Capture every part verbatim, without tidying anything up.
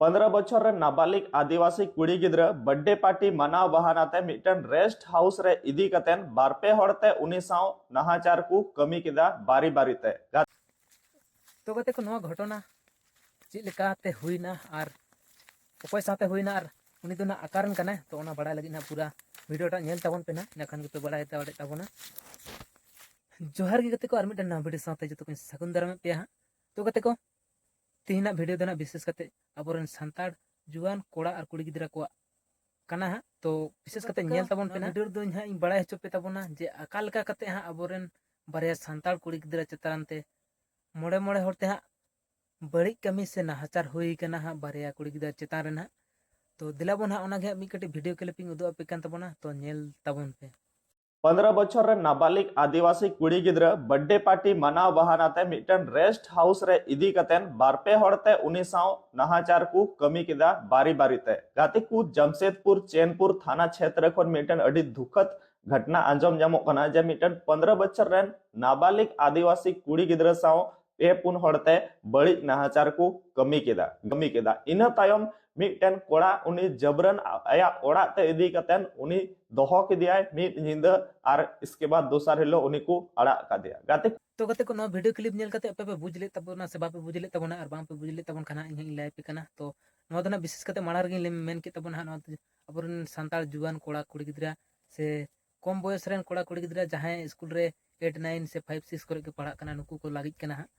ᱯᱚᱱᱫᱽᱨᱚ ᱵᱚᱪᱷᱚᱨ ᱨᱮᱱ ᱱᱟᱵᱟᱞᱤᱜ ᱟᱹᱫᱤᱵᱟᱹᱥᱤ ᱠᱩᱲᱤ ᱜᱤᱫᱽᱨᱟᱹ ᱵᱟᱨᱛᱷᱰᱮ ᱯᱟᱨᱴᱤ ᱢᱟᱱᱟᱣ ᱵᱟᱦᱟᱱᱟ ᱛᱮ ᱢᱤᱫᱴᱮᱱ ᱨᱮᱥᱴ ᱦᱟᱣᱩᱥ ᱨᱮ ᱤᱫᱤ ᱠᱟᱛᱮ ᱵᱟᱨ ᱯᱮ ᱦᱚᱲ ᱛᱮ ᱩᱱᱤ ᱥᱟᱶ ᱱᱟᱦᱟᱪᱟᱨ ᱠᱚ ᱠᱟᱹᱢᱤ ᱠᱮᱫᱟ ᱵᱟᱨᱤ ᱵᱟᱨᱤ ᱛᱮ᱾ ᱛᱚ ᱜᱟᱛᱮ ᱠᱚ, ᱱᱚᱣᱟ ᱜᱷᱚᱴᱚᱱᱟ ᱪᱮᱫ ᱞᱮᱠᱟᱛᱮ ᱦᱩᱭᱱᱟ ᱟᱨ ᱚᱠᱚᱭ ᱥᱟᱶᱛᱮ ᱦᱩᱭᱱᱟ ᱟᱨ ᱩᱱᱤ ᱫᱚ ᱱᱟᱜ ᱚᱠᱟᱨᱮᱱ ᱠᱟᱱᱟᱭ, ᱛᱚ ᱚᱱᱟ ᱵᱟᱲᱟᱭ ᱞᱟᱹᱜᱤᱫ ᱱᱟᱜ ᱯᱩᱨᱟᱹ ᱵᱷᱤᱰᱤᱭᱳ ᱴᱟᱜ ᱧᱮᱞ ᱛᱟᱵᱚᱱ ᱯᱮ ᱱᱟᱜ, ᱤᱱᱟᱹ ᱠᱷᱟᱱ ᱜᱮᱯᱮ ᱵᱟᱲᱟᱭ ᱫᱟᱲᱮᱭᱟᱜ ᱛᱟᱵᱚᱱᱟ᱾ ᱡᱚᱦᱟᱨ ᱜᱮ ᱜᱟᱛᱮ ᱠᱚ, ᱟᱨ ᱢᱤᱫᱴᱮᱱ ᱱᱟᱣᱟ ᱵᱷᱤᱰᱤᱭᱳ ᱥᱟᱶᱛᱮ ᱡᱚᱛᱚ ᱠᱚᱧ ᱥᱟᱹᱜᱩᱱ ᱫᱟᱨᱟᱢᱮᱫ ᱯᱮᱭᱟ ᱦᱟᱸᱜ᱾ ᱛᱚ ᱜᱟᱛᱮ ᱠᱚ, ᱛᱮᱦᱮᱧᱟᱜ ᱵᱷᱤᱰᱤᱭᱳ ᱫᱚ ᱱᱟᱜ ᱵᱤᱥᱮᱥ ᱠᱟᱛᱮ ᱟᱵᱚᱨᱮᱱ ᱥᱟᱱᱛᱟᱲ ᱡᱩᱣᱟᱹᱱ ᱠᱚᱲᱟ ᱟᱨ ᱠᱩᱲᱤ ᱜᱤᱫᱽᱨᱟᱹ ᱠᱚᱣᱟᱜ ᱠᱟᱱᱟ ᱦᱟᱸᱜ᱾ ᱛᱚ ᱵᱤᱥᱮᱥ ᱠᱟᱛᱮ ᱧᱮᱞ ᱛᱟᱵᱚᱱ ᱯᱮ ᱱᱟᱜ᱾ ᱵᱷᱤᱰᱤᱭᱳ ᱨᱮᱫᱚ ᱤᱧ ᱦᱟᱸᱜ ᱤᱧ ᱵᱟᱲᱟᱭ ᱦᱚᱪᱚ ᱯᱮ ᱛᱟᱵᱚᱱᱟ ᱡᱮ ᱚᱠᱟ ᱞᱮᱠᱟ ᱠᱟᱛᱮ ᱦᱟᱸᱜ ᱟᱵᱚᱨᱮᱱ ᱵᱟᱨᱭᱟ ᱥᱟᱱᱛᱟᱲ ᱠᱩᱲᱤ ᱜᱤᱫᱽᱨᱟᱹ ᱪᱮᱛᱟᱱ ᱛᱮ ᱢᱚᱬᱮ ᱢᱚᱬᱮ ᱦᱚᱲ ᱛᱮ ᱦᱟᱸᱜ ᱵᱟᱹᱲᱤᱡ ᱠᱟᱹᱢᱤ ᱥᱮ ᱱᱟᱦᱟᱪᱟᱨ ᱦᱩᱭ ᱠᱟᱱᱟ ᱦᱟᱸᱜ ᱵᱟᱨᱭᱟ ᱠᱩᱲᱤ ᱜᱤᱫᱽᱨᱟᱹ ᱪᱮᱛᱟᱱ ᱨᱮ ᱱᱟᱦᱟᱜ᱾ ᱛᱚ ᱫᱮᱞᱟ ᱵᱚᱱ ᱦᱟᱸᱜ ᱚᱱᱟ ᱜᱮ ᱦᱟᱸᱜ ᱢᱤᱫ ᱠᱟᱹᱴᱤᱡ ᱵᱷᱤᱰᱤᱭᱳ ᱠᱞᱤᱯ ᱤᱧ ᱩᱫᱩᱜ ᱟᱯᱮ ᱠᱟᱱ ᱛᱟᱵᱚᱱᱟ, ᱛᱚ ᱧᱮᱞ ᱛᱟᱵᱚᱱ ᱯᱮ᱾ ᱯᱚᱱᱫᱽᱨᱚ ᱵᱚᱪᱷᱚᱨ ᱨᱮᱱ ᱱᱟᱵᱟᱞᱤᱜ ᱟᱹᱫᱤᱵᱟᱹᱥᱤ ᱠᱩᱲᱤ ᱜᱤᱫᱽᱨᱟᱹ ᱵᱟᱨᱛᱷᱰᱮ ᱯᱟᱨᱴᱤ ᱢᱟᱱᱟᱣ ᱵᱟᱦᱟᱱᱟ ᱛᱮ ᱢᱤᱫᱴᱮᱱ ᱨᱮᱥᱴ ᱦᱟᱣᱩᱥ ᱨᱮ ᱤᱫᱤ ᱠᱟᱛᱮ ᱵᱟᱨ ᱯᱮ ᱦᱚᱲ ᱛᱮ ᱩᱱᱤ ᱥᱟᱶ ᱱᱟᱦᱟᱪᱟᱨ ᱠᱚ ᱠᱟᱹᱢᱤ ᱠᱮᱫᱟ ᱵᱟᱨᱤ ᱵᱟᱨᱤ ᱛᱮ᱾ ᱜᱟᱛᱮ ᱠᱚ, ᱡᱟᱢᱥᱮᱫᱽᱯᱩᱨ ᱪᱮᱱᱯᱩᱨ ᱛᱷᱟᱱᱟ ᱪᱷᱮᱛᱨᱚ ᱠᱷᱚᱱ ᱢᱤᱫᱴᱮᱱ ᱟᱹᱰᱤ ᱫᱩᱠᱷᱚᱫ ᱜᱷᱚᱴᱱᱟ ᱟᱸᱡᱚᱢ ᱧᱟᱢᱚᱜ ᱠᱟᱱᱟ ᱡᱮ ᱢᱤᱫᱴᱮᱱ ᱯᱚᱱᱫᱽᱨᱚ ᱵᱚᱪᱷᱚᱨ ᱨᱮᱱ ᱱᱟᱵᱟᱞᱤᱜ ᱟᱹᱫᱤᱵᱟᱹᱥᱤ ᱠᱩᱲᱤ ᱜᱤᱫᱽᱨᱟᱹ ᱥᱟᱶ ᱯᱮ ᱯᱩᱱ ᱦᱚᱲ ᱛᱮ ᱵᱟᱹᱲᱤᱡ ᱱᱟᱦᱟᱪᱟᱨ ᱠᱚ ᱠᱟᱹᱢᱤ ᱠᱮᱫᱟ ᱠᱟᱹᱢᱤ ᱠᱮᱫᱟ᱾ ᱤᱱᱟᱹ ᱛᱟᱭᱚᱢ ᱢᱤᱫᱴᱮᱱ ᱠᱚᱲᱟ ᱩᱱᱤ ᱡᱟᱵᱨᱟᱱ ᱟᱭᱟᱜ ᱚᱲᱟᱜ ᱛᱮ ᱤᱫᱤ ᱠᱟᱛᱮ ᱩᱱᱤ ᱫᱚᱦᱚ ᱠᱮᱫᱮᱭᱟᱭ ᱢᱤᱫ ᱧᱤᱫᱟᱹ, ᱟᱨ ᱤᱥᱠᱮ ᱵᱟᱫ ᱫᱚᱥᱟᱨ ᱦᱤᱞᱳᱜ ᱩᱱᱤ ᱠᱚ ᱟᱲᱟᱜ ᱠᱟᱫᱮᱭᱟ᱾ ᱜᱟᱛᱮ ᱛᱚ ᱜᱟᱛᱮ ᱠᱚ, ᱱᱚᱣᱟ ᱵᱷᱤᱰᱤᱭᱳ ᱠᱞᱤᱯ ᱧᱮᱞ ᱠᱟᱛᱮ ᱟᱯᱮ ᱯᱮ ᱵᱩᱡᱽ ᱞᱮᱫ ᱛᱟᱵᱚᱱᱟ ᱥᱮ ᱵᱟᱯᱮ ᱵᱩᱡᱽ ᱞᱮᱫ ᱛᱟᱵᱚᱱᱟ, ᱟᱨ ᱵᱟᱝ ᱯᱮ ᱵᱩᱡᱽ ᱞᱮᱫ ᱛᱟᱵᱚᱱ ᱠᱷᱟᱱ ᱦᱟᱸᱜ ᱤᱧ ᱦᱟᱸᱜ ᱤᱧ ᱞᱟᱹᱭ ᱟᱯᱮ ᱠᱟᱱᱟ᱾ ᱛᱚ ᱱᱚᱣᱟ ᱫᱚ ᱱᱟᱜ ᱵᱤᱥᱮᱥ ᱠᱟᱛᱮ ᱢᱟᱲᱟᱝ ᱨᱮᱜᱮᱧ ᱞᱟᱹᱭ ᱢᱮᱱ ᱠᱮᱫ ᱛᱟᱵᱚᱱᱟ ᱦᱟᱸᱜ, ᱱᱚᱣᱟ ᱫᱚ ᱟᱵᱚᱨᱮᱱ ᱥᱟᱱᱛᱟᱲ ᱡᱩᱣᱟᱹᱱ ᱠᱚᱲᱟ ᱠᱩᱲᱤ ᱜᱤᱫᱽᱨᱟᱹ ᱥᱮ ᱠᱚᱢ ᱵᱚᱭᱚᱥ ᱨᱮᱱ ᱠᱚᱲᱟ ᱠᱩᱲᱤ ᱜᱤᱫᱽᱨᱟᱹ ᱡᱟᱦᱟᱸᱭ ᱥᱠᱩᱞ ᱨᱮ ᱮᱭᱤᱴ ᱱᱟᱭᱤᱱ ᱥᱮ ᱯᱷᱟᱭᱤᱵᱷ ᱥᱤᱠᱥ ᱠᱚᱨᱮ ᱠᱚ ᱯᱟᱲᱦᱟᱜ ᱠᱟᱱᱟ, ᱱᱩᱠᱩ ᱠᱚ ᱞᱟᱹᱜᱤᱫ ᱠᱟᱱᱟ ᱦᱟᱸᱜ᱾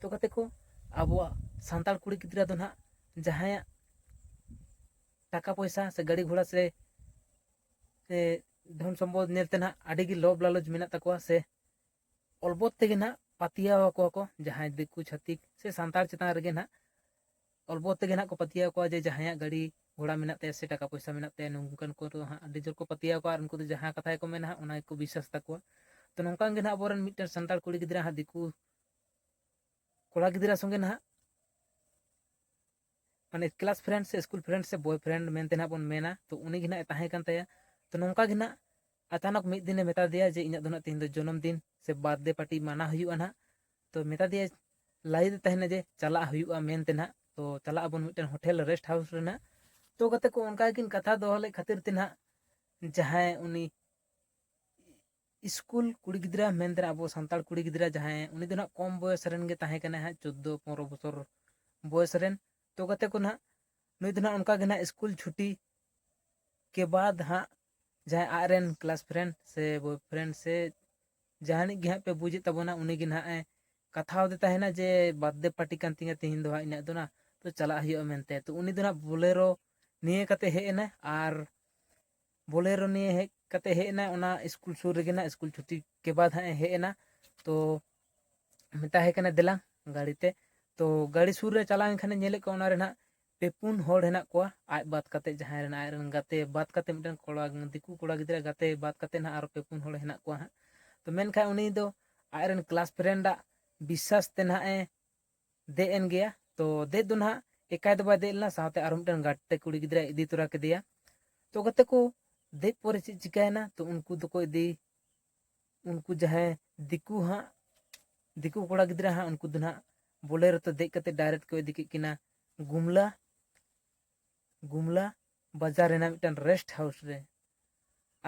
ᱛᱚ ᱜᱟᱛᱮ ᱠᱚ, ᱟᱵᱚᱣᱟᱜ ᱥᱟᱱᱛᱟᱲ ᱠᱩᱲᱤ ᱜᱤᱫᱽᱨᱟᱹ ᱫᱚ ᱱᱟᱦᱟᱜ ᱡᱟᱦᱟᱸᱭᱟᱜ ᱴᱟᱠᱟ ᱯᱚᱭᱥᱟ ᱥᱮ ᱜᱟᱹᱰᱤ ᱜᱷᱚᱲᱟ ᱥᱮ, ᱥᱮ ᱫᱷᱚᱱ ᱥᱚᱢᱯᱚᱫ ᱧᱮᱞᱛᱮ ᱱᱟᱦᱟᱜ ᱟᱹᱰᱤ ᱜᱮ ᱞᱚᱵᱽ ᱞᱟᱞᱚᱪ ᱢᱮᱱᱟᱜ ᱛᱟᱠᱚᱣᱟ, ᱥᱮ ᱚᱞᱵᱚᱛ ᱛᱮᱜᱮ ᱱᱟᱦᱟᱜ ᱯᱟᱹᱛᱭᱟᱹᱣ ᱟᱠᱚᱣᱟ ᱠᱚ ᱡᱟᱦᱟᱸᱭ ᱫᱤᱠᱩ ᱪᱷᱟᱹᱛᱤᱠ ᱥᱮ ᱥᱟᱱᱛᱟᱲ ᱪᱮᱛᱟᱱ ᱨᱮᱜᱮ ᱱᱟᱦᱟᱜ ᱚᱞᱵᱚᱛ ᱛᱮᱜᱮ ᱱᱟᱦᱟᱜ ᱠᱚ ᱯᱟᱹᱛᱭᱟᱹᱣ ᱟᱠᱚᱣᱟ ᱡᱮ ᱡᱟᱦᱟᱸᱭᱟᱜ ᱜᱟᱹᱰᱤ ᱜᱷᱚᱲᱟ ᱢᱮᱱᱟᱜ ᱛᱟᱭᱟ ᱥᱮ ᱴᱟᱠᱟ ᱯᱚᱭᱥᱟ ᱢᱮᱱᱟᱜ ᱛᱟᱭᱟ, ᱱᱚᱝᱠᱟᱱ ᱠᱚ ᱫᱚ ᱦᱟᱸᱜ ᱟᱹᱰᱤ ᱡᱳᱨ ᱠᱚ ᱯᱟᱹᱛᱭᱟᱹᱣ ᱟᱠᱚᱣᱟ ᱟᱨ ᱩᱱᱠᱩ ᱫᱚ ᱡᱟᱦᱟᱸ ᱠᱟᱛᱷᱟ ᱜᱮᱠᱚ ᱢᱮᱱᱟ ᱦᱟᱸᱜ ᱚᱱᱟ ᱜᱮᱠᱚ ᱵᱤᱥᱥᱟᱥ ᱛᱟᱠᱚᱣᱟ᱾ ᱛᱚ ᱱᱚᱝᱠᱟ ᱜᱮ ᱱᱟᱦᱟᱜ ᱟᱵᱚᱨᱮᱱ ᱢᱤᱫᱴᱮᱱ ᱥᱟᱱᱛᱟᱲ ᱠᱩᱲᱤ ᱜᱤᱫᱽᱨᱟᱹ ᱦᱟᱸᱜ ᱫᱤᱠᱩ ᱠᱚᱲᱟ ᱜᱤᱫᱽᱨᱟᱹ ᱥᱚᱸᱜᱮ ᱱᱟᱦᱟᱜ ᱢᱟᱱᱮ ᱠᱞᱟᱥ ᱯᱷᱨᱮᱱᱰ ᱥᱮ ᱥᱠᱩᱞ ᱯᱷᱨᱮᱱᱰ ᱥᱮ ᱵᱚᱭ ᱯᱷᱨᱮᱱᱰ ᱢᱮᱱᱛᱮ ᱱᱟᱦᱟᱜ ᱵᱚᱱ ᱢᱮᱱᱟ, ᱛᱚ ᱩᱱᱤ ᱜᱮ ᱱᱟᱦᱟᱜ ᱮ ᱛᱟᱦᱮᱸ ᱠᱟᱱ ᱛᱟᱭᱟ᱾ ᱛᱚ ᱱᱚᱝᱠᱟ ᱜᱮ ᱱᱟᱦᱟᱜ ᱟᱪᱟᱱᱚᱠ ᱢᱤᱫ ᱫᱤᱱᱮ ᱢᱮᱛᱟ ᱫᱮᱭᱟ ᱡᱮ ᱤᱧᱟᱹᱜ ᱫᱚ ᱱᱟᱦᱟᱜ ᱛᱮᱦᱮᱧ ᱫᱚ ᱡᱚᱱᱚᱢ ᱫᱤᱱ ᱥᱮ ᱵᱟᱨᱛᱷᱰᱮ ᱯᱟᱨᱴᱤ ᱢᱟᱱᱟᱣ ᱦᱩᱭᱩᱜᱼᱟ ᱱᱟᱦᱟᱜ᱾ ᱛᱚ ᱢᱮᱛᱟ ᱫᱮᱭᱟᱭ, ᱞᱟᱹᱭ ᱫᱮ ᱛᱟᱦᱮᱱᱟ ᱡᱮ ᱪᱟᱞᱟᱜ ᱦᱩᱭᱩᱜᱼᱟ ᱢᱮᱱᱛᱮ ᱱᱟᱦᱟᱜ᱾ ᱛᱚ ᱪᱟᱞᱟᱜ ᱟᱵᱚᱱ ᱢᱤᱫᱴᱮᱱ ᱦᱳᱴᱮᱞ ᱨᱮᱥᱴ ᱦᱟᱣᱩᱥ ᱨᱮ ᱱᱟᱦᱟᱜ᱾ ᱛᱚ ᱜᱟᱛᱮ ᱠᱚ, ᱚᱱᱠᱟ ᱜᱮᱠᱤᱱ ᱠᱟᱛᱷᱟ ᱫᱚᱦᱚ ᱞᱮᱫ ᱠᱷᱟᱹᱛᱤᱨ ᱛᱮ ᱱᱟᱦᱟᱜ ᱡᱟᱦᱟᱸᱭ ᱩᱱᱤ ᱥᱠᱩᱞ ᱠᱩᱲᱤ ᱜᱤᱫᱽᱨᱟᱹ ᱢᱮᱱᱛᱮ ᱟᱵᱚ ᱥᱟᱱᱛᱟᱲ ᱠᱩᱲᱤ ᱜᱤᱫᱽᱨᱟᱹ ᱡᱟᱦᱟᱸᱭ, ᱩᱱᱤ ᱫᱚ ᱱᱟᱦᱟᱜ ᱠᱚᱢ ᱵᱚᱭᱚᱥ ᱨᱮᱱ ᱜᱮ ᱛᱟᱦᱮᱸ ᱠᱟᱱᱟᱭ ᱦᱟᱸᱜ, ᱪᱳᱫᱽᱫᱳ ᱯᱚᱱᱨᱚ ᱵᱚᱪᱷᱚᱨ ᱵᱚᱭᱚᱥ ᱨᱮᱱ᱾ ᱛᱚ ᱜᱟᱛᱮ ᱠᱚ ᱱᱟᱦᱟᱜ, ᱱᱩᱭ ᱫᱚ ᱱᱟᱦᱟᱜ ᱚᱱᱠᱟ ᱜᱮ ᱱᱟᱦᱟᱜ ᱥᱠᱩᱞ ᱪᱷᱩᱴᱤ ᱠᱮ ᱵᱟᱫ ᱦᱟᱸᱜ ᱡᱟᱦᱟᱸᱭ ᱟᱡ ᱨᱮᱱ ᱠᱞᱟᱥ ᱯᱷᱨᱮᱱᱰ ᱥᱮ ᱵᱚᱭ ᱯᱷᱨᱮᱱᱰ ᱥᱮ ᱡᱟᱦᱟᱱᱤᱡ ᱜᱮ ᱦᱟᱸᱜ ᱯᱮ ᱵᱩᱡᱮᱫ ᱛᱟᱵᱚᱱᱟ, ᱩᱱᱤ ᱜᱮ ᱱᱟᱦᱟᱜ ᱮ ᱠᱟᱛᱷᱟ ᱟᱫᱮ ᱛᱟᱦᱮᱱᱟ ᱡᱮ ᱵᱟᱨᱛᱷᱰᱮ ᱯᱟᱨᱴᱤ ᱠᱟᱱ ᱛᱤᱧᱟ ᱛᱮᱦᱮᱧ ᱫᱚ ᱦᱟᱸᱜ, ᱤᱱᱟᱹᱜ ᱫᱚ ᱱᱟ ᱛᱚ ᱪᱟᱞᱟᱜ ᱦᱩᱭᱩᱜᱼᱟ ᱢᱮᱱᱛᱮ᱾ ᱛᱚ ᱩᱱᱤ ᱫᱚ ᱱᱟᱦᱟᱜ ᱵᱳᱞᱮᱨᱳ ᱱᱤᱭᱮ ᱠᱟᱛᱮ ᱦᱮᱡ ᱮᱱᱟ, ᱟᱨ ᱵᱳᱞᱮᱨᱳ ᱱᱤᱭᱮ ᱦᱮᱡ ᱠᱟᱛᱮ ᱦᱮᱡ ᱮᱱᱟ ᱚᱱᱟ ᱥᱠᱩᱞ ᱥᱩᱨ ᱨᱮᱜᱮ ᱱᱟᱦᱟᱜ, ᱥᱠᱩᱞ ᱪᱷᱩᱴᱤ ᱠᱮ ᱵᱟᱫ ᱦᱟᱸᱜ ᱮ ᱦᱮᱡ ᱮᱱᱟ᱾ ᱛᱚ ᱢᱮᱛᱟᱭ ᱠᱟᱱᱟ ᱫᱮᱞᱟ ᱜᱟᱹᱲᱤ ᱛᱮ᱾ ᱛᱚ ᱜᱟᱹᱲᱤ ᱥᱩᱨ ᱨᱮ ᱪᱟᱞᱟᱣ ᱮᱱ ᱠᱷᱟᱱᱮ ᱧᱮᱞᱮᱫ ᱠᱚᱣᱟ ᱚᱱᱟ ᱨᱮ ᱱᱟᱦᱟᱜ ᱯᱮ ᱯᱩᱱ ᱦᱚᱲ ᱦᱮᱱᱟᱜ ᱠᱚᱣᱟ, ᱟᱡ ᱵᱟᱫ ᱠᱟᱛᱮ ᱡᱟᱦᱟᱸᱭ ᱨᱮᱱ ᱟᱡ ᱨᱮᱱ ᱜᱟᱛᱮ ᱵᱟᱫ ᱠᱟᱛᱮ, ᱢᱤᱫᱴᱮᱱ ᱠᱚᱲᱟ, ᱫᱤᱠᱩ ᱠᱚᱲᱟ ᱜᱤᱫᱽᱨᱟᱹ ᱜᱟᱛᱮ ᱵᱟᱫ ᱠᱟᱛᱮ ᱱᱟᱦᱟᱜ ᱟᱨᱚ ᱯᱮ ᱯᱩᱱ ᱦᱚᱲ ᱦᱮᱱᱟᱜ ᱠᱚᱣᱟ ᱦᱟᱸᱜ᱾ ᱛᱚ ᱢᱮᱱᱠᱷᱟᱱ ᱩᱱᱤ ᱫᱚ ᱟᱡ ᱨᱮᱱ ᱠᱞᱟᱥ ᱯᱷᱨᱮᱱᱰ ᱟᱜ ᱵᱤᱥᱥᱟᱥ ᱛᱮ ᱱᱟᱦᱟᱜ ᱮ ᱫᱮᱡ ᱮᱱ ᱜᱮᱭᱟ᱾ ᱛᱚ ᱫᱮᱡ ᱫᱚ ᱱᱟᱦᱟᱜ ᱮᱠᱟᱭ ᱫᱚ ᱵᱟᱭ ᱫᱮᱡ ᱞᱮᱱᱟ, ᱥᱟᱶᱛᱮ ᱟᱨᱚ ᱢᱤᱫᱴᱮᱱ ᱜᱟᱛᱮ ᱠᱩᱲᱤ ᱜᱤᱫᱽᱨᱟᱹ ᱤᱫᱤ ᱛᱚᱨᱟ ᱠᱮᱫᱮᱭᱟ᱾ ᱛᱚ ᱜᱟᱛᱮ ᱠᱚ, ᱫᱮᱡ ᱯᱚᱨᱮ ᱪᱮᱫ ᱪᱤᱠᱟᱭᱮᱱᱟ? ᱛᱚ ᱩᱱᱠᱩ ᱫᱚᱠᱚ ᱤᱫᱤ, ᱩᱱᱠᱩ ᱡᱟᱦᱟᱸᱭ ᱫᱤᱠᱩ ᱦᱟᱸᱜ, ᱫᱤᱠᱩ ᱠᱚᱲᱟ ᱜᱤᱫᱽᱨᱟᱹ ᱦᱟᱸᱜ, ᱩᱱᱠᱩ ᱫᱚ ᱱᱟᱦᱟᱜ ᱵᱳᱞᱮᱨᱳ ᱛᱮ ᱫᱮᱡ ᱠᱟᱛᱮ ᱰᱟᱭᱨᱮᱠᱴ ᱠᱚ ᱤᱫᱤ ᱠᱮᱫ ᱠᱤᱱᱟ ᱜᱩᱢᱞᱟ, ᱜᱩᱢᱞᱟ ᱵᱟᱡᱟᱨ ᱨᱮᱱᱟᱜ ᱢᱤᱫᱴᱮᱱ ᱨᱮᱥᱴ ᱦᱟᱣᱩᱥ ᱨᱮ᱾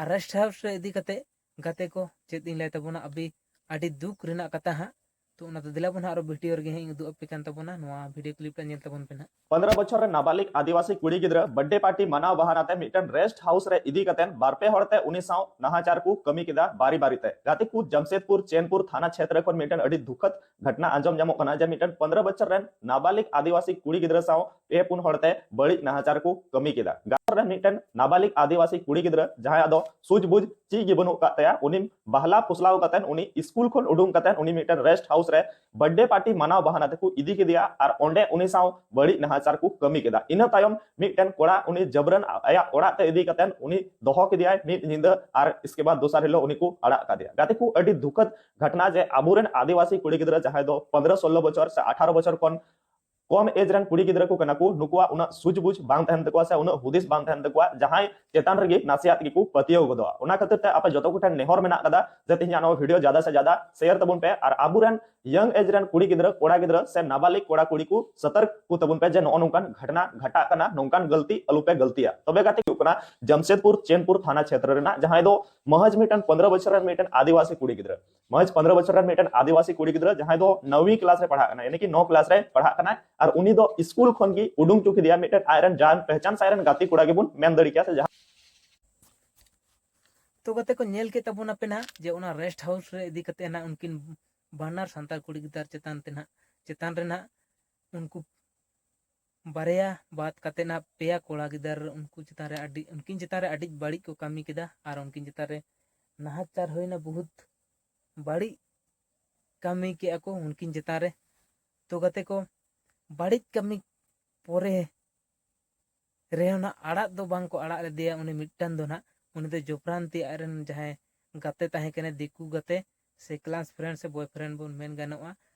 ᱟᱨ ᱨᱮᱥᱴ ᱦᱟᱣᱩᱥ ᱨᱮ ᱤᱫᱤ ᱠᱟᱛᱮ ᱜᱟᱛᱮ ᱠᱚ, ᱪᱮᱫ ᱤᱧ ᱞᱟᱹᱭ ᱛᱟᱵᱚᱱᱟ, ᱟᱹᱰᱤ, ᱟᱹᱰᱤ ᱫᱩᱠ ᱨᱮᱱᱟᱜ ᱠᱟᱛᱷᱟ ᱦᱟᱸᱜ᱾ ᱛᱚ ᱚᱱᱟ ᱫᱚ ᱫᱮᱞᱟ ᱵᱚᱱ ᱦᱟᱸᱜ ᱟᱨᱚ ᱵᱷᱤᱰᱤᱭᱳ ᱨᱮᱜᱮ ᱦᱟᱸᱜ ᱤᱧ ᱩᱫᱩᱜ ᱟᱯᱮ ᱠᱟᱱ ᱛᱟᱵᱚᱱᱟ, ᱱᱚᱣᱟ ᱵᱷᱤᱰᱤᱭᱳ ᱠᱞᱤᱯ ᱴᱟᱜ ᱧᱮᱞ ᱛᱟᱵᱚᱱ ᱯᱮ ᱱᱟᱦᱟᱜ᱾ ᱯᱚᱱᱨᱚ ᱵᱚᱪᱷᱚᱨ ᱨᱮ ᱱᱟᱵᱟᱞᱤᱜ ᱟᱹᱫᱤᱵᱟᱹᱥᱤ ᱠᱩᱲᱤ ᱜᱤᱫᱽᱨᱟᱹ ᱵᱟᱨᱛᱷᱰᱮ ᱯᱟᱨᱴᱤ ᱢᱟᱱᱟᱣ ᱵᱟᱦᱟᱱᱟ ᱛᱮ ᱢᱤᱫᱴᱮᱱ ᱨᱮᱥᱴ ᱦᱟᱣᱩᱥ ᱨᱮ ᱤᱫᱤ ᱠᱟᱛᱮ ᱵᱟᱨ ᱯᱮ ᱦᱚᱲ ᱛᱮ ᱩᱱᱤ ᱥᱟᱶ ᱱᱟᱦᱟᱪᱟᱨ ᱠᱚ ᱠᱟᱹᱢᱤ ᱠᱮᱫᱟ ᱵᱟᱨᱤ ᱵᱟᱨᱤ ᱛᱮ᱾ ᱜᱟᱛᱮ ᱠᱚ, ᱡᱟᱢᱥᱮᱫᱽᱯᱩᱨ ᱪᱮᱱᱯᱩᱨ ᱛᱷᱟᱱᱟ ᱪᱷᱮᱛᱨᱚ ᱠᱷᱚᱱ ᱢᱤᱫᱴᱮᱱ ᱟᱹᱰᱤ ᱫᱩᱠᱷᱚᱫ ᱜᱷᱚᱴᱱᱟ ᱟᱸᱡᱚᱢ ᱧᱟᱢᱚᱜ ᱠᱟᱱᱟ ᱡᱮ ᱢᱤᱫᱴᱮᱱ ᱯᱚᱱᱨᱚ ᱵᱚᱪᱷᱚᱨ ᱨᱮᱱ ᱱᱟᱵᱟᱞᱤᱜ ᱟᱹᱫᱤᱵᱟᱹᱥᱤ ᱠᱩᱲᱤ ᱜᱤᱫᱽᱨᱟᱹ ᱥᱟᱶ ᱯᱮ ᱯᱩᱱ ᱦᱚᱲ ᱛᱮ ᱵᱟᱹᱲᱤᱡ ᱱᱟᱦᱟᱪᱟᱨ ᱠᱚ ᱠᱟᱹᱢᱤ ᱠᱮᱫᱟ᱾ ᱜᱟᱛᱮ ᱨᱮ ᱢᱤᱫᱴᱮᱱ ᱱᱟᱵᱟᱞᱤᱜ ᱟᱹᱫᱤᱵᱟᱹᱥᱤ ᱠᱩᱲᱤ ᱜᱤᱫᱽᱨᱟᱹ ᱡᱟᱦᱟᱸᱭᱟᱜ ᱫᱚ ᱥᱩᱡ ᱵᱩᱡ ᱪᱮᱫ ᱜᱮ ᱵᱟᱹᱱᱩᱜ ᱟᱠᱟᱫ ᱛᱟᱭᱟ, ᱩᱱᱤ ᱵᱟᱦᱞᱟ ᱯᱷᱩᱥᱞᱟᱣ ᱠᱟᱛᱮ ᱩᱱᱤ ᱥᱠᱩᱞ ᱠᱷᱚᱱ ᱩᱰᱩᱝ ᱠᱟᱛᱮ ᱩᱱᱤ ᱢᱤᱫᱴᱮᱱ ᱨᱮᱥᱴ ᱦᱟᱣᱩᱥ ᱨᱮ ᱵᱟᱨᱛᱷᱰᱮ ᱯᱟᱨᱴᱤ ᱢᱟᱱᱟᱣ ᱵᱟᱦᱟᱱᱟ ᱛᱮᱠᱚ ᱤᱫᱤ ᱠᱮᱫᱮᱭᱟ ᱟᱨ ᱚᱸᱰᱮ ᱩᱱᱤ ᱥᱟᱶ ᱵᱟᱹᱲᱤᱡ ᱱᱟᱦᱟᱪᱟᱨ ᱠᱚ ᱠᱟᱹᱢᱤ ᱠᱮᱫᱟ᱾ ᱤᱱᱟᱹ ᱛᱟᱭᱚᱢ ᱢᱤᱫᱴᱮᱱ ᱠᱚᱲᱟ ᱩᱱᱤ ᱡᱟᱵᱨᱟᱱ ᱟᱭᱟᱜ ᱚᱲᱟᱜ ᱛᱮ ᱤᱫᱤ ᱠᱟᱛᱮ ᱩᱱᱤ ᱫᱚᱦᱚ ᱠᱮᱫᱮᱭᱟᱭ ᱢᱤᱫ ᱧᱤᱫᱟᱹ, ᱟᱨ ᱤᱥᱠᱮ ᱵᱟᱫ ᱫᱚᱥᱟᱨ ᱦᱤᱞᱳᱜ ᱩᱱᱤ ᱠᱚ ᱟᱲᱟᱜ ᱠᱟᱫᱮᱭᱟ᱾ ᱜᱟᱛᱮ ᱠᱚ, ᱟᱹᱰᱤ ᱫᱩᱠᱷᱚᱫ ᱜᱷᱚᱴᱱᱟ ᱡᱮ ᱟᱵᱚᱨᱮᱱ ᱟᱹᱫᱤᱵᱟᱹᱥᱤ ᱠᱩᱲᱤ ᱜᱤᱫᱽᱨᱟᱹ ᱡᱟᱦᱟᱸᱭ ᱫᱚ ᱯᱚᱱᱨᱚ ᱥᱳᱞᱞᱳ ᱵᱚᱪᱷᱚᱨ ᱥᱮ ᱟᱴᱷᱟᱨᱚ ᱵᱚᱪᱷᱚᱨ ᱠᱷᱚᱱ ᱠᱚᱢ ᱮᱡᱽ ᱨᱮᱱ ᱠᱩᱲᱤ ᱜᱤᱫᱽᱨᱟᱹ ᱠᱚ ᱠᱟᱱᱟ ᱠᱚ, ᱱᱩᱠᱩᱣᱟᱜ ᱩᱱᱟᱹᱜ ᱥᱩᱡᱽᱵᱩᱡᱽ ᱵᱟᱝ ᱛᱟᱦᱮᱱ ᱛᱟᱠᱚᱣᱟ ᱥᱮ ᱩᱱᱟᱹᱜ ᱦᱩᱫᱤᱥ ᱵᱟᱝ ᱛᱟᱦᱮᱱ ᱛᱟᱠᱚᱣᱟ, ᱡᱟᱦᱟᱸᱭ ᱪᱮᱛᱟᱱ ᱨᱮᱜᱮ ᱱᱟᱥᱮᱭᱟᱜ ᱛᱮᱜᱮ ᱠᱚ ᱯᱟᱹᱛᱭᱟᱹᱣ ᱜᱚᱫᱚᱜᱼᱟ᱾ ᱚᱱᱟ ᱠᱷᱟᱹᱛᱤᱨ ᱛᱮ ᱟᱯᱮ ᱡᱚᱛᱚ ᱠᱚᱴᱷᱮᱱ ᱱᱮᱦᱚᱨ ᱢᱮᱱᱟᱜ ᱠᱟᱫᱟ ᱡᱮ ᱛᱮᱦᱮᱧᱟᱜ ᱱᱚᱣᱟ ᱵᱷᱤᱰᱤᱭᱳ ᱡᱟᱫᱟ ᱥᱮ ᱡᱟᱫᱟ ᱥᱮᱭᱟᱨ ᱛᱟᱵᱚᱱ ᱯᱮ ᱟᱨ ᱟᱵᱚᱨᱮᱱ ᱭᱚᱝ ᱮᱡᱽ ᱨᱮᱱ ᱠᱩᱲᱤ ᱜᱤᱫᱽᱨᱟᱹ, ᱠᱚᱲᱟ ᱜᱤᱫᱽᱨᱟᱹ ᱥᱮ ᱱᱟᱵᱟᱞᱤᱜ ᱠᱚᱲᱟ ᱠᱩᱲᱤ ᱠᱚ ᱥᱚᱛᱚᱨᱠ ᱠᱚ ᱛᱟᱵᱚᱱ ᱯᱮ ᱡᱮ ᱱᱚᱜᱼᱚ ᱱᱚᱝᱠᱟᱱ ᱜᱷᱚᱴᱱᱟ ᱜᱷᱟᱴᱟᱜ ᱠᱟᱱᱟ, ᱱᱚᱝᱠᱟᱱ ᱜᱟᱹᱞᱛᱤ ᱟᱞᱚ ᱯᱮ ᱜᱟᱹᱞᱛᱤᱭᱟ᱾ ᱛᱚᱵᱮ ᱜᱟᱛᱮ ᱦᱩᱭᱩᱜ ᱠᱟᱱᱟ ᱡᱟᱢᱥᱮᱫᱽᱯᱩᱨ ᱪᱮᱱᱯᱩᱨ ᱛᱷᱟᱱᱟ ᱪᱷᱮᱛᱨᱚ ᱨᱮᱱᱟᱜ, ᱡᱟᱦᱟᱸᱭ ᱫᱚ ᱢᱚᱦᱟᱡᱽ ᱢᱤᱫᱴᱮᱱ ᱯᱚᱱᱫᱽᱨᱚ ᱵᱚᱪᱷᱚᱨ ᱨᱮᱱ ᱢᱤᱫᱴᱮᱱ ᱟᱹᱫᱤᱵᱟᱹᱥᱤ ᱠᱩᱲᱤ ᱜᱤᱫᱽᱨᱟᱹ, ᱢᱚᱦᱟᱡᱽ ᱯᱚᱱᱫᱽᱨᱚ ᱵᱚᱪᱷᱚᱨ ᱨᱮᱱ ᱢᱤᱫᱴᱮᱱ ᱟᱹᱫᱤᱵᱟᱹᱥᱤ ᱠᱩᱲᱤ ᱜᱤᱫᱽᱨᱟᱹ ᱡᱟᱦᱟᱸᱭ ᱫᱚ ᱱᱚᱣᱤ ᱠᱞᱟᱥ ᱨᱮ ᱯᱟᱲᱦᱟᱜ ᱠᱟᱱᱟ, ᱭᱟᱱᱤ ᱠᱤ ᱱᱚ ᱠᱞᱟᱥ ᱨᱮ ᱯᱟᱲᱦᱟᱜ ᱠᱟᱱᱟᱭ, ᱟᱨ ᱩᱱᱤ ᱫᱚ ᱥᱠᱩᱞ ᱠᱷᱚᱱ ᱜᱮ ᱩᱰᱩᱝ ᱪᱚ ᱠᱮᱫᱮᱭᱟ ᱢᱤᱫᱴᱮᱱ ᱟᱡᱨᱮᱱ ᱡᱟᱱ ᱯᱮᱦᱪᱟᱱ ᱥᱮ ᱟᱡᱨᱮᱱ ᱜᱟᱛᱮ ᱠᱚᱲᱟ ᱜᱮᱵᱚᱱ ᱢᱮᱱ ᱫᱟᱲᱮ ᱠᱮᱭᱟ ᱥᱮ ᱡᱟᱦᱟᱸ᱾ ᱛᱚ ᱜᱟᱛᱮ ᱠᱚ, ᱧᱮᱞ ᱠᱮᱫ ᱛᱟᱵᱚᱱᱟᱯᱮ ᱱᱟᱦᱟᱜ ᱡᱮ ᱚᱱᱟ ᱨᱮᱥᱴ ᱦᱟᱣᱩᱥ ᱨᱮ ᱤᱫᱤ ᱠᱟᱛᱮ ᱱᱟᱦᱟᱜ ᱩᱱᱠᱤᱱ ᱵᱟᱱᱟᱨ ᱥᱟᱱᱛᱟᱲ ᱠᱩᱲᱤ ᱜᱤᱫᱟᱹᱨ ᱪᱮᱛᱟᱱ ᱛᱮ ᱱᱟᱦᱟᱜ, ᱪᱮᱛᱟᱱ ᱨᱮ ᱱᱟᱦᱟᱜ ᱩᱱᱠᱩ ᱵᱟᱨᱭᱟ ᱵᱟᱫ ᱠᱟᱛᱮ ᱱᱟᱦᱟᱜ ᱯᱮᱭᱟ ᱠᱚᱲᱟ ᱜᱤᱫᱟᱹᱨ ᱩᱱᱠᱩ ᱪᱮᱛᱟᱱ ᱨᱮ ᱟᱹᱰᱤ, ᱩᱱᱠᱤᱱ ᱪᱮᱛᱟᱱ ᱨᱮ ᱟᱹᱰᱤ ᱵᱟᱹᱲᱤᱡ ᱠᱚ ᱠᱟᱹᱢᱤ ᱠᱮᱫᱟ ᱟᱨ ᱩᱱᱠᱤᱱ ᱪᱮᱛᱟᱱ ᱨᱮ ᱱᱟᱦᱟᱪᱟᱨ ᱦᱩᱭᱱᱟ, ᱵᱚᱦᱩᱛ ᱵᱟᱹᱲᱤᱡ ᱠᱟᱹᱢᱤ ᱠᱮᱜᱼᱟ ᱠᱚ ᱩᱱᱠᱤᱱ ᱪᱮᱛᱟᱱ ᱨᱮ᱾ ᱛᱚ ᱜᱟᱛᱮ ᱠᱚ, ᱵᱟᱹᱲᱤᱡ ᱠᱟᱹᱢᱤ ᱯᱚᱨᱮ ᱨᱮᱦᱚᱸ ᱱᱟᱜ ᱟᱲᱟᱜ ᱫᱚ ᱵᱟᱝ ᱠᱚ ᱟᱲᱟᱜ ᱞᱮᱫᱮᱭᱟ ᱩᱱᱤ ᱢᱤᱫᱴᱟᱝ ᱫᱚ ᱱᱟᱜ᱾ ᱩᱱᱤ ᱫᱚ ᱡᱚᱵᱨᱟᱱᱛᱤ ᱟᱡᱨᱮᱱ ᱡᱟᱦᱟᱸᱭ ᱜᱟᱛᱮ ᱛᱟᱦᱮᱸ ᱠᱟᱱᱟᱭ, ᱫᱤᱠᱩ ᱜᱟᱛᱮ ᱥᱮ ᱠᱞᱟᱥ ᱯᱷᱨᱮᱱᱰ ᱥᱮ ᱵᱚᱭᱯᱷᱨᱮᱱᱰ ᱵᱚᱱ ᱢᱮᱱ ᱜᱟᱱᱚᱜᱼᱟ,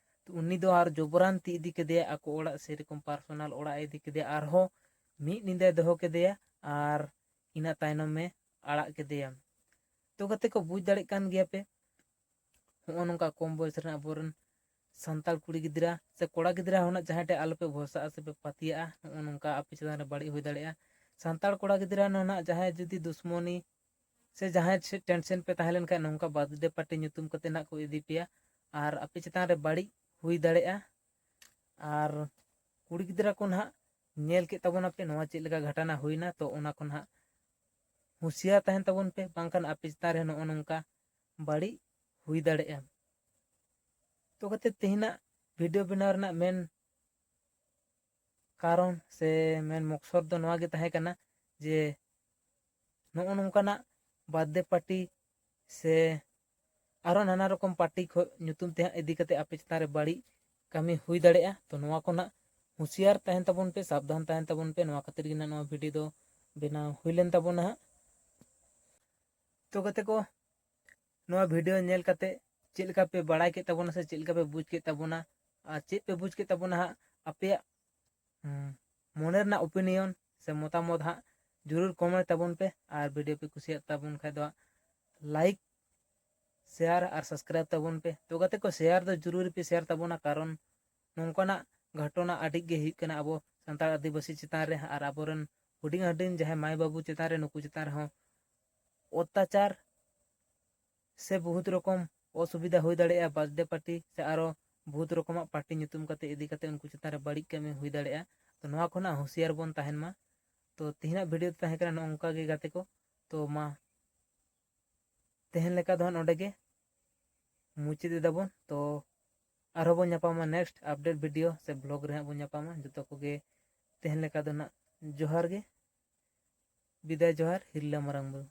ᱛᱚ ᱩᱱᱤ ᱫᱚ ᱟᱨ ᱡᱚᱵᱨᱟᱱᱛᱤ ᱤᱫᱤ ᱠᱮᱫᱮᱭᱟ ᱟᱠᱚ ᱚᱲᱟᱜ, ᱥᱮᱨᱚᱠᱚᱢ ᱯᱟᱨᱥᱚᱱᱟᱞ ᱚᱲᱟᱜ ᱮ ᱤᱫᱤ ᱠᱮᱫᱮᱭᱟ, ᱟᱨᱦᱚᱸ ᱢᱤᱫ ᱧᱤᱫᱟᱹᱭ ᱫᱚᱦᱚ ᱠᱮᱫᱮᱭᱟ ᱟᱨ ᱤᱱᱟᱹ ᱛᱟᱭᱱᱚᱢᱮ ᱟᱲᱟᱜ ᱠᱮᱫᱮᱭᱟ᱾ ᱛᱚ ᱜᱟᱛᱮ ᱠᱚ, ᱵᱩᱡᱽ ᱫᱟᱲᱮᱭᱟᱜ ᱠᱟᱱ ᱜᱮᱭᱟ ᱯᱮ, ᱦᱚᱸᱜᱼᱚ ᱱᱚᱝᱠᱟ ᱠᱚᱢ ᱵᱚᱭᱮᱥ ᱨᱮᱱ ᱟᱵᱚᱨᱮᱱ ᱥᱟᱱᱛᱟᱲ ᱠᱩᱲᱤ ᱜᱤᱫᱽᱨᱟᱹ ᱥᱮ ᱠᱚᱲᱟ ᱜᱤᱫᱽᱨᱟᱹ ᱦᱚᱸ ᱱᱟᱜ ᱡᱟᱦᱟᱸᱭ ᱴᱷᱮᱱ ᱟᱞᱚᱯᱮ ᱵᱷᱚᱨᱥᱟᱜᱼᱟ ᱥᱮᱯᱮ ᱯᱟᱹᱛᱭᱟᱹᱜᱼᱟ, ᱱᱚᱜᱼᱚ ᱱᱚᱝᱠᱟ ᱟᱯᱮ ᱪᱮᱛᱟᱱ ᱨᱮ ᱵᱟᱹᱲᱤᱡ ᱦᱩᱭ ᱫᱟᱲᱮᱭᱟᱜᱼᱟ᱾ ᱥᱟᱱᱛᱟᱲ ᱠᱚᱲᱟ ᱜᱤᱫᱽᱨᱟᱹ ᱦᱚᱸ ᱱᱟᱜ ᱡᱟᱦᱟᱸᱭ ᱡᱩᱫᱤ ᱫᱩᱥᱢᱚᱱᱤ ᱥᱮ ᱡᱟᱦᱟᱸᱭ ᱴᱷᱮᱱ ᱴᱮᱱᱥᱮᱱ ᱯᱮ ᱛᱟᱦᱮᱸ ᱞᱮᱱᱠᱷᱟᱱ ᱱᱚᱝᱠᱟ ᱵᱟᱨᱛᱷᱰᱮ ᱯᱟᱨᱴᱤ ᱧᱩᱛᱩᱢ ᱠᱟᱛᱮ ᱱᱟᱜ ᱠᱚ ᱤᱫᱤ ᱯᱮᱭᱟ ᱟᱨ ᱟᱯᱮ ᱪᱮᱛᱟᱱ ᱨᱮ ᱵᱟᱹᱲᱤᱡ ᱦᱩᱭ ᱫᱟᱲᱮᱭᱟᱜᱼᱟ᱾ ᱟᱨ ᱠᱩᱲᱤ ᱜᱤᱫᱽᱨᱟᱹ ᱠᱚ ᱱᱟᱜ ᱧᱮᱞ ᱠᱮᱫ ᱛᱟᱵᱚᱱᱟᱯᱮ ᱱᱚᱣᱟ ᱪᱮᱫ ᱞᱮᱠᱟ ᱜᱷᱟᱴᱟᱱᱟ ᱦᱩᱭᱱᱟ, ᱛᱚ ᱚᱱᱟ ᱠᱚ ᱱᱟᱜ ᱦᱩᱸᱥᱤᱭᱟᱨ ᱛᱟᱦᱮᱱ ᱛᱟᱵᱚᱱ ᱯᱮ, ᱵᱟᱝᱠᱷᱟᱱ ᱟᱯᱮ ᱪᱮᱛᱟᱱ ᱨᱮ ᱱᱚᱜᱼᱚ ᱱᱚᱝᱠᱟ ᱵᱟᱹᱲᱤᱡ ᱦᱩᱭ ᱫᱟᱲᱮᱭᱟᱜᱼᱟ᱾ ᱛᱚ ᱜᱟᱛᱮ, ᱛᱮᱦᱮᱧᱟᱜ ᱵᱷᱤᱰᱤᱭᱳ ᱵᱮᱱᱟᱣ ᱨᱮᱱᱟᱜ ᱢᱮᱱ ᱠᱟᱨᱚᱱ ᱥᱮ ᱢᱮᱱ ᱢᱚᱠᱥᱚᱫ ᱫᱚ ᱱᱚᱣᱟ ᱜᱮ ᱛᱟᱦᱮᱸ ᱠᱟᱱᱟ ᱡᱮ ᱱᱚᱜᱼᱚ ᱱᱚᱝᱠᱟᱱᱟᱜ ᱵᱟᱨᱛᱷᱰᱮ ᱯᱟᱨᱴᱤ ᱥᱮ ᱟᱨᱚ ᱱᱟᱱᱟ ᱨᱚᱠᱚᱢ ᱯᱟᱨᱴᱤ ᱠᱷᱚᱱ ᱧᱩᱛᱩᱢ ᱛᱮ ᱦᱟᱸᱜ ᱤᱫᱤ ᱠᱟᱛᱮ ᱟᱯᱮ ᱪᱮᱛᱟᱱ ᱨᱮ ᱵᱟᱹᱲᱤᱡ ᱠᱟᱹᱢᱤ ᱦᱩᱭ ᱫᱟᱲᱮᱭᱟᱜᱼᱟ᱾ ᱛᱚ ᱱᱚᱣᱟ ᱠᱚ ᱱᱟᱜ ᱦᱩᱸᱥᱤᱭᱟᱨ ᱛᱟᱦᱮᱱ ᱛᱟᱵᱚᱱ ᱯᱮ, ᱥᱟᱵᱫᱷᱟᱱ ᱛᱟᱦᱮᱱ ᱛᱟᱵᱚᱱ ᱯᱮ᱾ ᱱᱚᱣᱟ ᱠᱷᱟᱹᱛᱤᱨ ᱜᱮ ᱱᱟᱜ ᱱᱚᱣᱟ ᱵᱷᱤᱰᱤᱭᱳ ᱫᱚ ᱵᱮᱱᱟᱣ ᱦᱩᱭ ᱞᱮᱱ ᱛᱟᱵᱚᱱᱟ ᱦᱟᱸᱜ᱾ ᱛᱚ ᱜᱟᱛᱮ ᱠᱚ, ᱱᱚᱣᱟ ᱵᱷᱤᱰᱤᱭᱳ ᱧᱮᱞ ᱠᱟᱛᱮ ᱪᱮᱫ ᱞᱮᱠᱟ ᱯᱮ ᱵᱟᱲᱟᱭ ᱠᱮᱫ ᱛᱟᱵᱚᱱᱟ ᱥᱮ ᱪᱮᱫ ᱞᱮᱠᱟ ᱯᱮ ᱵᱩᱡᱽ ᱠᱮᱫ ᱛᱟᱵᱚᱱᱟ, ᱟᱨ ᱪᱮᱫ ᱯᱮ ᱵᱩᱡᱽ ᱠᱮᱫ ᱛᱟᱵᱚᱱᱟ ᱦᱟᱸᱜ ᱟᱯᱮᱭᱟᱜ ᱦᱩᱸ, ᱢᱚᱱᱮ ᱨᱮᱱᱟᱜ opinion ᱥᱮ ᱢᱚᱛᱟᱢᱚᱛ ᱦᱟᱸᱜ ᱡᱚᱨᱩᱨ comment ᱛᱟᱵᱚᱱ ᱯᱮ᱾ ᱟᱨ video ᱯᱮ ᱠᱩᱥᱤᱭᱟᱜ ᱛᱟᱵᱚᱱ ᱠᱷᱟᱡ ᱫᱚ ᱦᱟᱸᱜ like, share ᱟᱨ subscribe ᱛᱟᱵᱚᱱ ᱯᱮ᱾ ᱛᱚ ᱜᱟᱛᱮ ᱠᱚ, share ᱫᱚ ᱡᱚᱨᱩᱨᱤ ᱯᱮ share ᱛᱟᱵᱚᱱᱟ, ᱠᱟᱨᱚᱱ ᱱᱚᱝᱠᱟᱱᱟᱜ ᱜᱷᱚᱴᱚᱱᱟ ᱟᱹᱰᱤ ᱜᱮ ᱦᱩᱭᱩᱜ ᱠᱟᱱᱟ ᱟᱵᱚ ᱥᱟᱱᱛᱟᱲ ᱟᱹᱫᱤᱵᱟᱹᱥᱤ ᱪᱮᱛᱟᱱ ᱨᱮ ᱟᱨ ᱟᱵᱚᱨᱮᱱ ᱦᱩᱰᱤᱧ ᱦᱩᱰᱤᱧ ᱡᱟᱦᱟᱸᱭ ᱢᱟᱭ ᱵᱟᱹᱵᱩ ᱪᱮᱛᱟᱱ ᱨᱮ, ᱱᱩᱠᱩ ᱪᱮᱛᱟᱱ ᱨᱮᱦᱚᱸ ᱚᱛᱛᱟᱪᱟᱨ ᱥᱮ ᱵᱚᱦᱩᱛ ᱨᱚᱠᱚᱢ ᱚᱥᱩᱵᱤᱫᱷᱟ ᱦᱩᱭ ᱫᱟᱲᱮᱭᱟᱜᱼᱟ, birthday party ᱥᱮ ᱟᱨᱚ ᱵᱚᱦᱩᱛ ᱨᱚᱠᱚᱢᱟᱜ party ᱧᱩᱛᱩᱢ ᱠᱟᱛᱮ ᱤᱫᱤ ᱠᱟᱛᱮ ᱩᱱᱠᱩ ᱪᱮᱛᱟᱱ ᱨᱮ ᱵᱟᱹᱲᱤᱡ ᱠᱟᱹᱢᱤ ᱦᱩᱭ ᱫᱟᱲᱮᱭᱟᱜᱼᱟ᱾ ᱛᱚ ᱱᱚᱣᱟ ᱠᱷᱚᱱᱟᱜ ᱦᱩᱸᱥᱤᱭᱟᱨ ᱵᱚᱱ ᱛᱟᱦᱮᱱ ᱢᱟ᱾ ᱛᱚ ᱛᱮᱦᱮᱧᱟᱜ video ᱫᱚ ᱛᱟᱦᱮᱸ ᱠᱟᱱᱟ ᱱᱚᱜᱼᱚ ᱱᱚᱝᱠᱟ ᱜᱮ ᱜᱟᱛᱮ ᱠᱚ᱾ ᱛᱚ ᱢᱟ ᱛᱮᱦᱮᱧ ᱞᱮᱠᱟ ᱫᱚ ᱦᱟᱸᱜ ᱱᱚᱰᱮ ᱜᱮ ᱢᱩᱪᱟᱹᱫ ᱮᱫᱟᱵᱚᱱ᱾ ᱛᱚ ᱟᱨᱦᱚᱸ ᱵᱚᱱ ᱧᱟᱯᱟᱢᱟ next update video ᱥᱮ vlog ᱨᱮ ᱦᱟᱸᱜ ᱵᱚᱱ ᱧᱟᱯᱟᱢᱟ᱾ ᱡᱚᱛᱚ ᱠᱚᱜᱮ ᱛᱮᱦᱮᱧ ᱞᱮᱠᱟ ᱫᱚ ᱱᱟᱜ ᱡᱚᱦᱟᱨ ᱜᱮ, ᱵᱤᱫᱟᱹᱭ ᱡᱚᱦᱟᱨ, ᱦᱤᱨᱞᱟᱹ ᱢᱟᱨᱟᱝ ᱵᱩᱨᱩ᱾